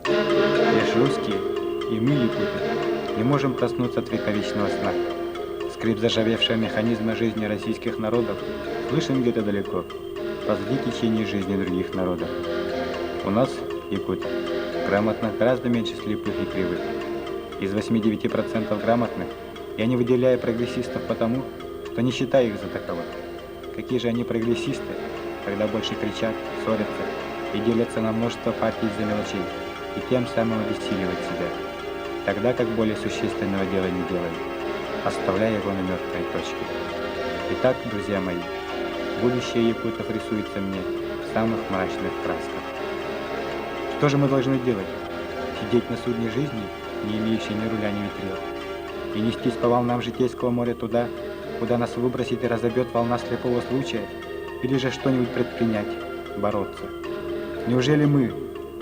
Лишь русские и мы, якуты, не можем проснуться от вековечного сна. Скрип зажавевшего механизма жизни российских народов слышен где-то далеко, позади течения жизни других народов. У нас, якутов, грамотных гораздо меньше слепых и кривых. Из 8-9% грамотных я не выделяю прогрессистов потому, что не считаю их за таковых. Какие же они прогрессисты, когда больше кричат, ссорятся и делятся на множество партий из-за мелочей, и тем самым обессиливают себя, тогда как более существенного дела не делают, оставляя его на мертвой точке. Итак, друзья мои, будущее якутов рисуется мне в самых мрачных красках. Что же мы должны делать? Сидеть на судне жизни, не имеющей ни руля, ни ветрил, и нестись по волнам житейского моря туда, куда нас выбросит и разобьет волна слепого случая, или же что-нибудь предпринять, бороться? Неужели мы,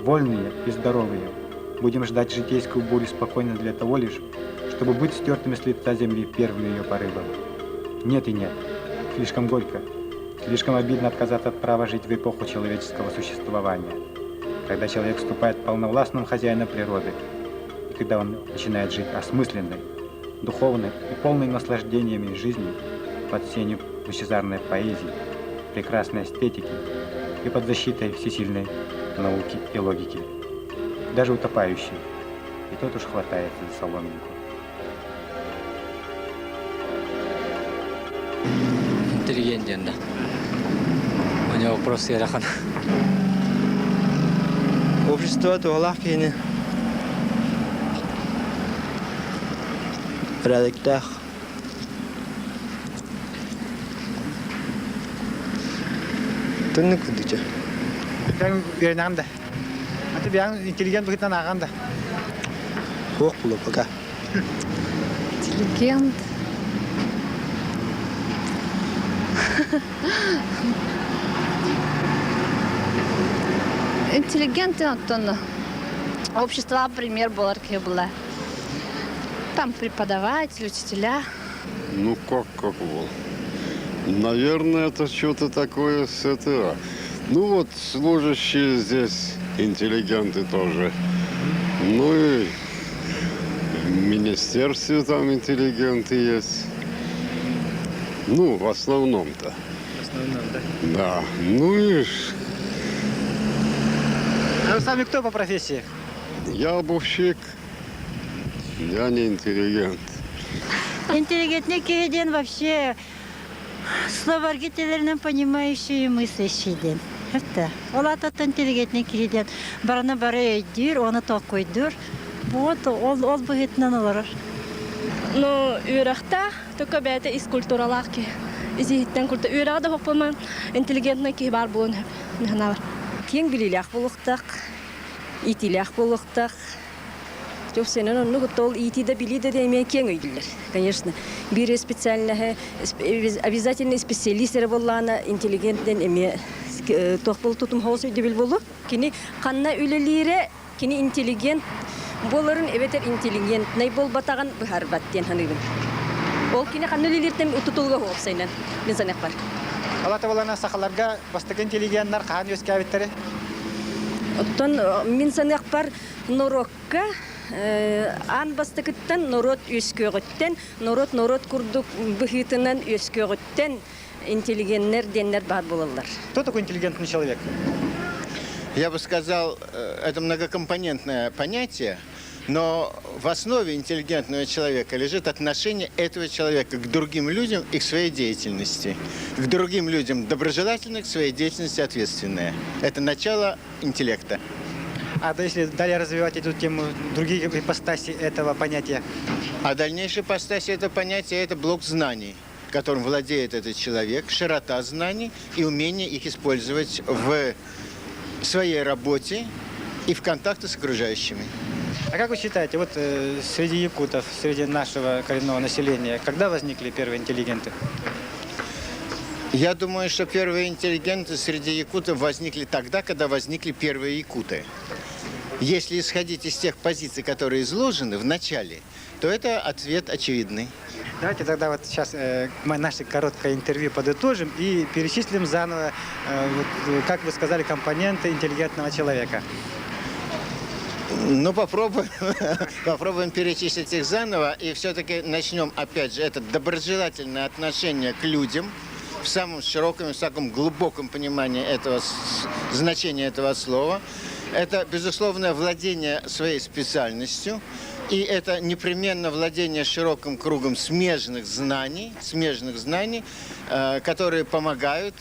вольные и здоровые, будем ждать житейскую бурю спокойно для того лишь, чтобы быть стертыми с лица земли первым ее порывом? Нет и нет. Слишком горько, слишком обидно отказаться от права жить в эпоху человеческого существования, когда человек вступает полновластным хозяином природы, и когда он начинает жить осмысленной, духовной и полной наслаждениями жизни под сенью лучезарной поэзии, прекрасной эстетики и под защитой всесильной науки и логики. Даже утопающий, и тот уж хватается за соломинку. Интеллигент диэн да. У него вопрос ыарахан. Общество туһалаах киһини порядоктаах Тынны курдуча. Бэйэҥ үөрэнэҕин да? Аты бэйэҥ интеллигент быһыытынан ааҕан да? Суох буолуо пока. Интеллигент. Интеллигент оттон общество пример буолар киһи була. Там преподаватели, учителя. Ну как как был? Наверное, это что-то такое с этого. Ну вот служащие здесь, интеллигенты тоже. Ну и в министерстве там интеллигенты есть. Ну, в основном-то. В основном, да. Да. Ну и А вы сами кто по профессии? я обувщик, я не интеллигент. Интеллигентный киһи диэн вообще словарги телеринэн понимающий и мыслящий диэн. Это. Ол аататтан интеллигентный киһи диэн бараны бары өйдүүр, оны толкуйдуур. Вот ол, ол быһыытынан олорор. Ну, үөрэхтээх, только бэйэтэ ис культуралаах киһи. Ис иһиттэн культура. Үөрэҕэ да хоппоман интеллигентный киһи баар буолуон сөп. Санаабар. Киэҥ билиилээх буолуохтаах, иитиилээх буолуохтаах. Сенен оннук ол иитии да билии да эмиэ киэҥ өйдүүллэр. Конечно, биир специальноһы обязательно специалист эрэ буоллаҕына интеллигент диэн эмиэ туох буолу тутум хоҕус өйдөбүл буолуо. Кини ханна үлэлиирэ кини интеллигент буоларын эбэтэр интеллигентнэй буолбатаҕын быһаарбат диэн саныыбын. Ол кини ханна үлэлииртэн тутулуга уопсайынан мин саныахпар. Алата балана сахаларга бастакы интеллигеннар хаһан үөскээбиттэрий? Оттон мин саныахпар норуокка аан бастакыттан норуот үөскүөҕүттэн, норуот норуот курдук быһыытынан үөскүөҕүттэн интеллигеннэр диэннэр баар буолаллар. Кто такой интеллигентный человек? Я бы сказал, это многокомпонентное понятие, но в основе интеллигентного человека лежит отношение этого человека к другим людям и к своей деятельности. К другим людям доброжелательное, к своей деятельности ответственное. Это начало интеллекта. А то если далее развивать эту тему, другие ипостаси этого понятия? А дальнейшие ипостаси этого понятия – это блок знаний, которым владеет этот человек, широта знаний и умение их использовать в своей работе и в контакте с окружающими. А как вы считаете, вот среди якутов, среди нашего коренного населения, когда возникли первые интеллигенты? Я думаю, что первые интеллигенты среди якутов возникли тогда, когда возникли первые якуты. Если исходить из тех позиций, которые изложены в начале, то это ответ очевидный. Давайте тогда вот сейчас мы наше короткое интервью подытожим и перечислим заново, вот, как вы сказали, компоненты интеллигентного человека. Ну, попробуем, попробуем перечислить их заново. И все-таки начнем, опять же, это доброжелательное отношение к людям в самом широком и в самом глубоком понимании этого значения этого слова. Это, безусловно, владение своей специальностью. И это непременно владение широким кругом смежных знаний, которые помогают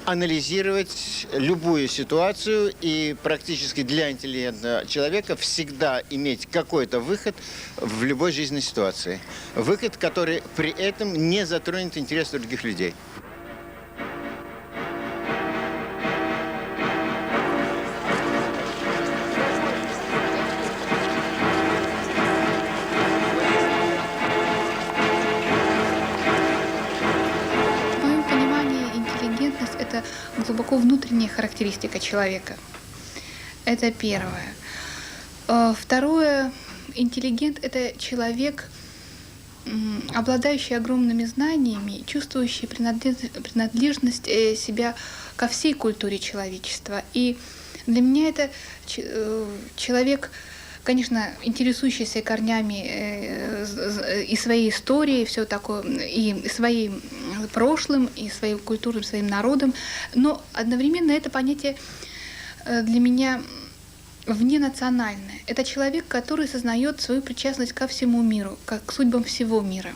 анализировать любую ситуацию и практически для интеллигентного человека всегда иметь какой-то выход в любой жизненной ситуации. Выход, который при этом не затронет интерес других людей. В моем понимании интеллигентность – это глубоко внутренняя характеристика человека. Это первое. Второе, интеллигент – это человек, обладающий огромными знаниями, чувствующий принадлежность себя ко всей культуре человечества. И для меня это человек, конечно, интересующийся корнями и своей историей, все такое, и своим прошлым, и своей культурой, своим народом, но одновременно это понятие для меня вненациональное. Это человек, который сознает свою причастность ко всему миру, к судьбам всего мира.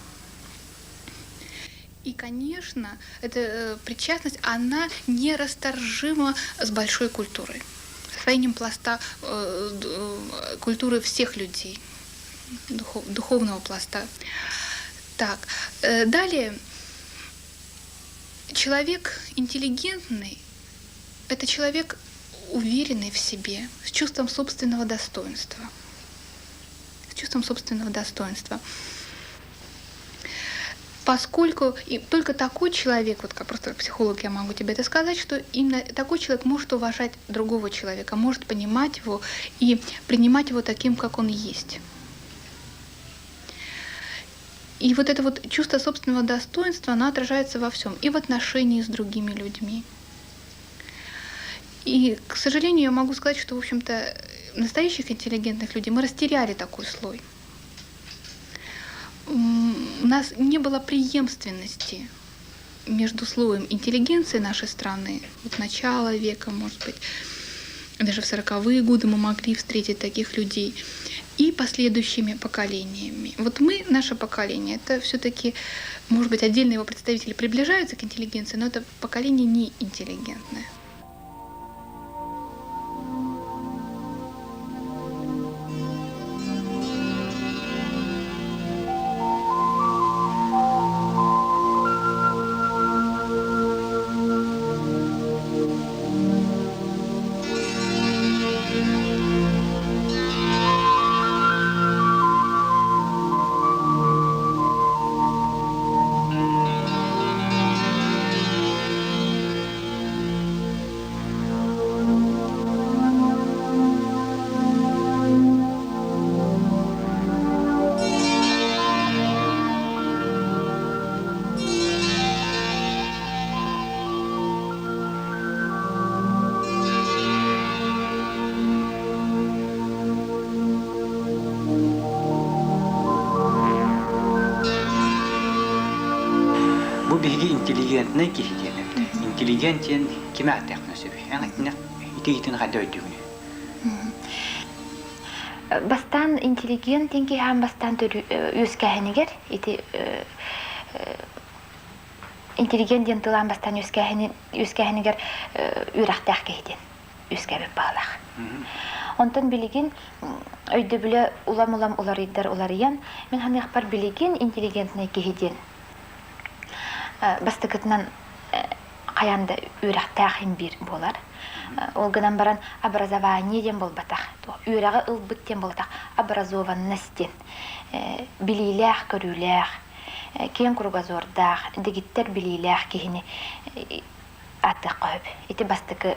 И, конечно, эта причастность, она нерасторжима с большой культурой, с освоением пласта культуры всех людей, духовного пласта. Так, далее, человек интеллигентный – это человек, уверенный в себе, с чувством собственного достоинства. С чувством собственного достоинства. Поскольку и только такой человек, вот как просто как психолог я могу тебе это сказать, что именно такой человек может уважать другого человека, может понимать его и принимать его таким, как он есть. И вот это вот чувство собственного достоинства, оно отражается во всем, и в отношении с другими людьми. И, к сожалению, я могу сказать, что, в общем-то, настоящих интеллигентных людей мы растеряли такой слой. У нас не было преемственности между слоем интеллигенции нашей страны, вот начала века, может быть, даже в 40-е годы мы могли встретить таких людей, и последующими поколениями. Вот мы, наше поколение, это все-таки, может быть, отдельные его представители приближаются к интеллигенции, но это поколение не интеллигентное. Биһиги интеллигентнэй киһи диэн эбит. Интеллигент диэн ким ааттаахпына сөбүй? Эн итигитин хайда өйдүүгүнүй? Бастаан интеллигент диэн киһи аан бастаан үөскээһинигэр ити интеллигент диэн тыл аан бастаан үөскээһинигэр үөрэхтээх киһи диэн үөскээбит баҕалаах. Онтон билигин өйдөбүлэ улам-улам уларыйдар уларыйан, мин саныахпар билигин интеллигентнэй киһи диэн бастакытынан хайаан да үөрэхтээх иһин биир буолар. Ол гынан баран образование диэн буолбатах. Үөрэҕи ылбыт диэн буолбатах, образованность диэн. Билиилээх-көрүүлээх, киэҥ кругозордаах, дэгиттэр билиилээх киһини ааттыахха сөп. Ити бастакы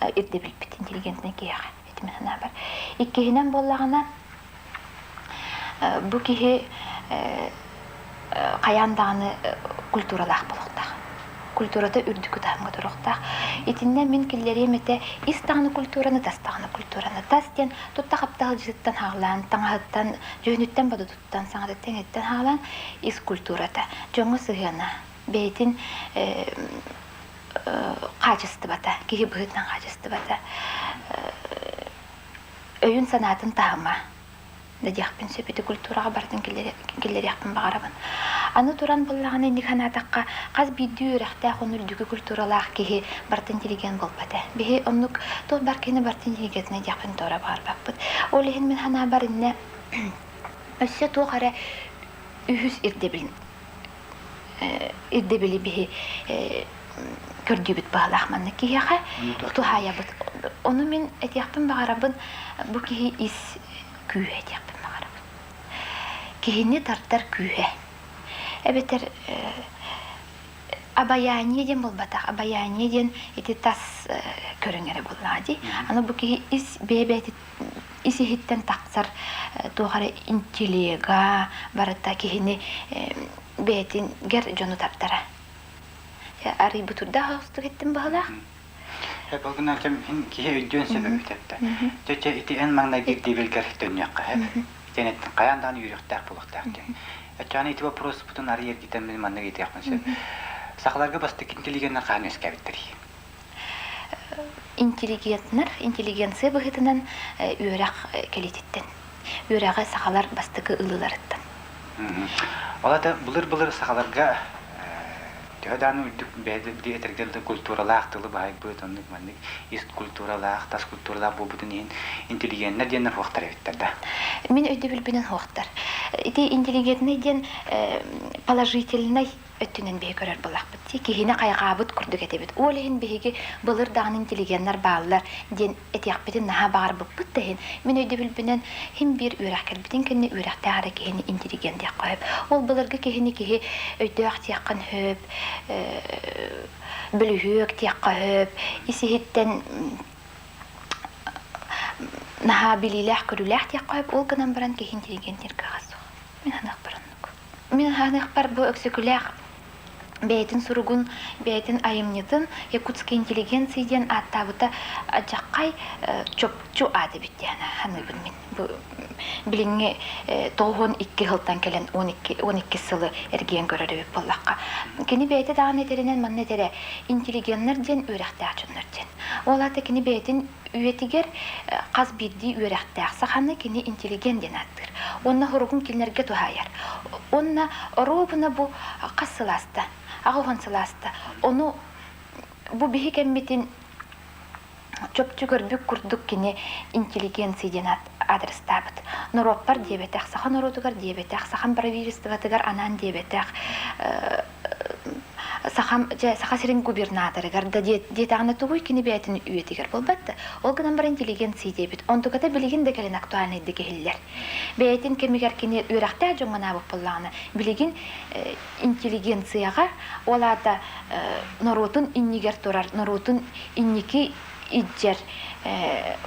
ирдэбилбит интеллигентнэй киһиэхэ ити мин санаабар. Иккиһинэн буоллаҕына, бу киһи хайаан даҕаны культуралаах буолуохтаах. Культурата үрдүкү таһымҥа туруохтаах. Итиннэ мин киллэриэм этэ ис даҕаны культураны, тас даҕаны культураны. Тас диэн тутта хапта сылдьытыттан хаалаан, таҥаһыттан, дьүһүнүттэн бодотуттан, саҥатыттан иҥэттэн хаалаан ис культурата, дьоҥҥо сыһыана, бэйэтин хаачыстыбата, киһи быһыытынан хаачыстыбата, өйүн-санаатын таһыма да диэхпин сөп ити культураҕа барытын киллэриэхпин баҕарабын. Аны туран буоллаҕына инник санаатахха хас биирдии үөрэхтээх уонна үрдүкү культуралаах киһи барыта интеллигент буолбат ээ. Биһи оннук туох бар киһини барыта интеллигентнэй диэхпин туора баҕарбаппыт. Ол иһин мин санаабар иннэ өссө туох эрэ үһүс ирдэбил ирдэбили биһи көрдүүбүт баһылаах маннык киһиэхэ туһаайабыт. Ону мин этиэхпин баҕарабын, бу киһи ис күүһэ диэхпин баҕарабын. Киһини тардар күүһэ. Эбэтэр обаяние диэн буолбатах. Обаяние диэн ити тас көрүҥ эрэ буоллаҕа дии. Аны бу киһи ис бэйэ-бэйэтин ис-иһиттэн тахсар туох эрэ интеллега барыта киһини бэйэтигэр дьону тардара. Арыйбыт урдаах оҕустук эттим баһылаах. Ол гынан кэм киһи өйдүөн сөп эбит этэ. Чэ ити эн маҥнайгы ирдэбилгэр төннүөххэ сөп. Итиэн эттин хайаан даҕаны үөрүөхтээх буолуохтаах диэн. Оччоҕуна ити вопроспутун арый эргитэн мин маннык ыйытыахпын сөп. Сахаларга бастакы интеллигеннэр хаһан үөскээбиттэрий? Интеллигентнэр интеллигенция быһыытынан үөрэх кэлиититтэн, үөрэҕи сахалар бастакы ылыыларыттан. Ол аата былыр-былыр сахаларга төһө даҕаны үрдүк бэйэ этэргэ дылы культуралаах тылы баһыйбыт, оннук маннык ис культуралаах, тас культуралаах буолбутун иһин интеллигеннэр диэннэр суохтар эбиттэр да? Мин өйдөбүлбүнэн суохтар. Ити интеллигентнэй диэн положительнай өттүнэн биһи көрөр буоллахпыт дии. Киһини хайҕаабыт курдук этэбит. Ол иһин биһиги былыр даҕаны интеллигеннэр бааллар диэн этиэхпитин наһаа баҕарбыппыт да иһин, мин өйдөбүлбүнэн иһин биир үөрэх кэлбитин кэннэ үөрэхтээх эрэ киһини интеллигент диэххэ сөп. Ол былыргы киһини киһи өйдөөх диэххин сөп, бөлүһүөк диэххэ сөп, ис-иһиттэн наһаа билиилээх-көрүүлээх диэххэ сөп. Ол гынан баран киһи интеллигент диир кыаҕа суох. Мин саныахпар оннук. Мин ханыахпар бу Өксөкүлээх бэйэтин суругун, бэйэтин айымньытын «Якутская интеллигенция» диэн ааттаабыта адьаххай чопчу аат эбит диэн саныыбын мин. Бу билиҥҥи 92 сылтан кэлэн 12, 12 сылы эргийэн көрөр эбит буоллахха. Кини бэйэтэ даҕаны этэринэн манна этэрэ интеллигеннэр диэн үөрэхтээх дьоннор диэн. Ол аата кини бэйэтин үйэтигэр хас биирдии үөрэхтээх саханы кини интеллигент диэн ааттыыр. Уонна хоругун кинилэргэ туһаайар. Уонна оруобуна бу хас сыл ааста? 80 сыл ааста. Ону бу биһи кэммитин чопчу көрбүт курдук кини интеллигенция диэн адрестаабыт. Норуоппар диэбэтэх, саха норуотугар диэбэтэх, сахам правительствотыгар анаан диэбэтэх, сахам дьэ Саха сирин губернаторыгар да диэтэҕинэ тугуй кини бэйэтин үйэтигэр буолбат да ол гынан баран интеллигенция диэбит онтуката билигин да кэлин актуальнайдык иһиллэр бэйэтин кэмигэр кини үөрэхтээх дьоҥҥо анаабыт буоллаҕына билигин интеллигенцияҕа ол аата норуотун иннигэр турар норуотун инники илдьэр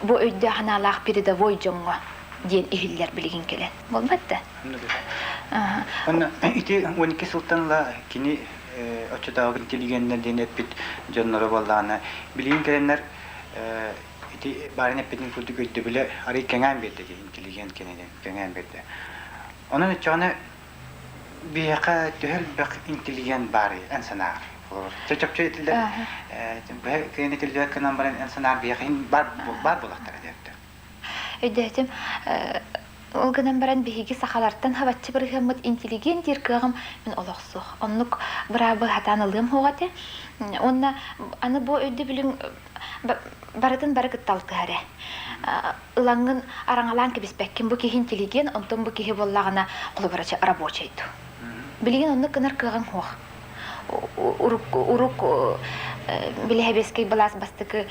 бу өйдөөх санаалаах передовой дьоҥҥо диэн иһиллэр билигин кэлэн буолбат да Онно ити 12 сылтан ыла кини оччотооҕу интеллигеннэр диэн эппит дьонноро буоллаҕына, билигин кэлэннэр ити баарын эппитин курдук өйдөбүлэ арый кэҥээн биэрдэ дии, интеллигент кэннинэн кэҥээн биэрдэ. Онон оччоҕуна Биһиэхэ төһө элбэх интеллигент баарый эн санааҕар? Холобур, чопчу этиллэр, кыайан этиллибэт гынан баран эн санаар биһиэхэ баар баар буолахтара диэбитэ. Өйдөөтүм. Ол гынан баран биһиги сахалартан хабаччы бырыһыаммыт интеллигент диир кыаҕым мин олох суох. Оннук быраабы хатаан ылыам суоҕа этэ. Уонна аны бу өйдөбүлүҥ барытын бары кытта алтыһар ээ. Ылаҥҥын араҥалаан кэбиспэккин бу киһи интеллигент, онтон бу киһи буоллаҕына холобурачы рабочай дуу. Билигин оннук гынар кыаҕыҥ суох. Урук, урук билэһэбиэскэй былаас бастакы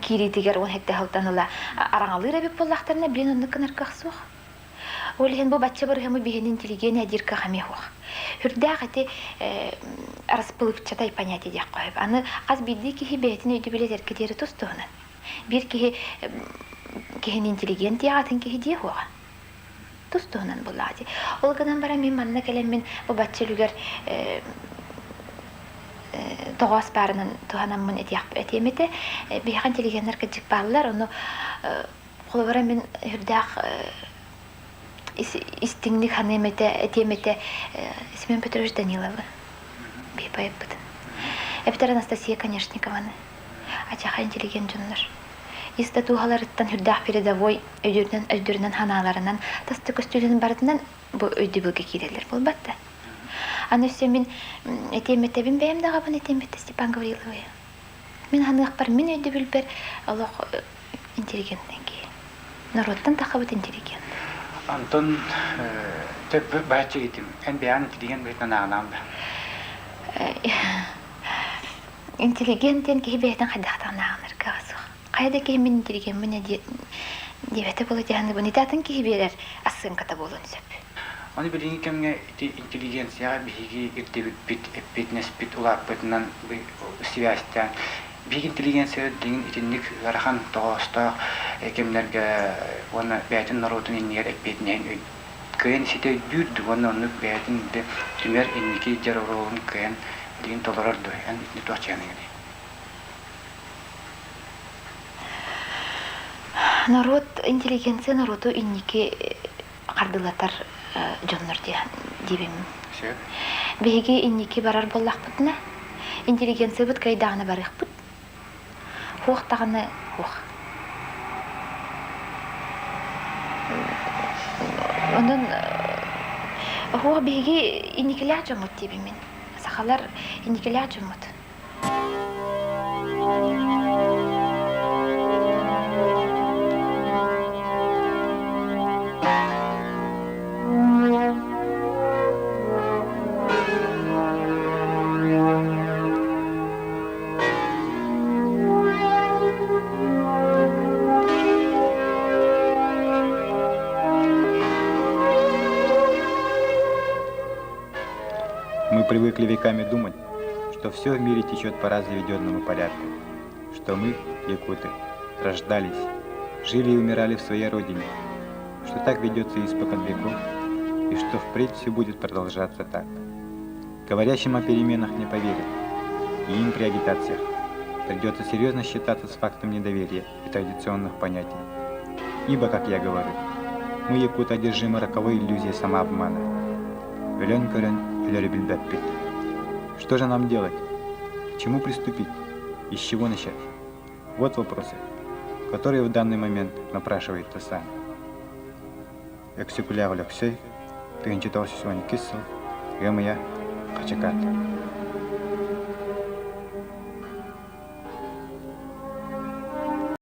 киириитигэр 17 сылтан ыла араҥалыыр эбит буоллахтарына, билин оннук гынар кыах суох. Ол иһин бу бачча бырыһымы биһини интеллигент диир кыах эмиэ суох. Үрдээх ити расплывчатай понятие диэххэ сөп. Аны хас биирдии киһи бэйэтин өйдөбүлэ этэргэ диэри тус туһунан. Биир киһи киһини интеллигент диэҕэ, атын киһи диэ суоҕа. Тус туһунан буоллаҕа дии. Ол гынан баран мин манна кэлэммин бу бачча үлүгэр тоҕоос баарынан туһанаммын этиэм этэ. Биһиэхэ интеллигеннэр кырдьык бааллар, ону холобура мин үрдээх истиҥник ханыам этэ, этиэм этэ Семен Петрович Даниловы биһи поэппытын. Эбэтэр Анастасия Конешникованы. Ачаха интеллигент дьоннор. Ис да дууһаларыттан үрдээх передовой өйдөрүнэн өйдөрүнэн ханааларынан тас да көстүүлэрин барытынан бу өйдөбүлгэ киирэллэр буолбат да. Аны өссө мин этиэм этэбин бэйэм даҕабын этиэм этэ Степан Гавриловы. Мин ханыахпар мин өйдөбүлбэр олох интеллигентнэй киһи. Норуоттан тахабыт интеллигент. Антон төп бааччы этим. Эн бэйэҕин интеллигент быһыытынан ааҕынаҕын да? Интеллигент диэн киһи бэйэтин хайдахтаҕын ааҕынар кыаҕа суох. Хайа да киһи мин интеллигеммин диэбэтэ буолуо дии Ити атын киһи биэрэр ассыыҥката буолуон сөп. Аны билиҥҥи кэмҥэ ити интеллигенцияҕа биһиги ирдэбилбит, эппиэтинэспит улааппытынан сибээстээн, биһиги интеллигенция билигин итинник ыарахан тоҕоостоох кэмнэргэ уонна бэйэтин норуотун иннигэр эппиэтинэһин кыайан ситэ өйдүүр дуу уонна оннук бэйэтин түмэр инники дьар оруолун кыайан билигин толорор дуу? Эн итини туох дьиэҕиний? Норуот интеллигенция норуоту инники хардыылатар дьоннор диэбим. Биһиги инники барар буоллахпытына, интеллигенциябыт кыайдаҕына барыахпыт. Хуох даҕаны хуох. Онон хуох биһиги инникилээх дьоммут диэбим мин. Сахалар инникилээх дьоммут. Мы привыкли веками думать, что все в мире течет по заведенному порядку, что мы, якуты, рождались, жили и умирали в своей родине, что так ведется испокон веков и что впредь все будет продолжаться так. Говорящим о переменах не поверят, и им при агитациях придется серьезно считаться с фактом недоверия и традиционных понятий. Ибо, как я говорю, мы, якуты, одержимы роковой иллюзией самообмана. Өлөн көрөн, өлөрү билбэппит. Что же нам делать? К чему приступить? И с чего начать? Вот вопросы, которые в данный момент напрашиваются сами. Өксөкүлээх Өлөксөй, 1912 сыл, ыам ыйа, Хачыкаат.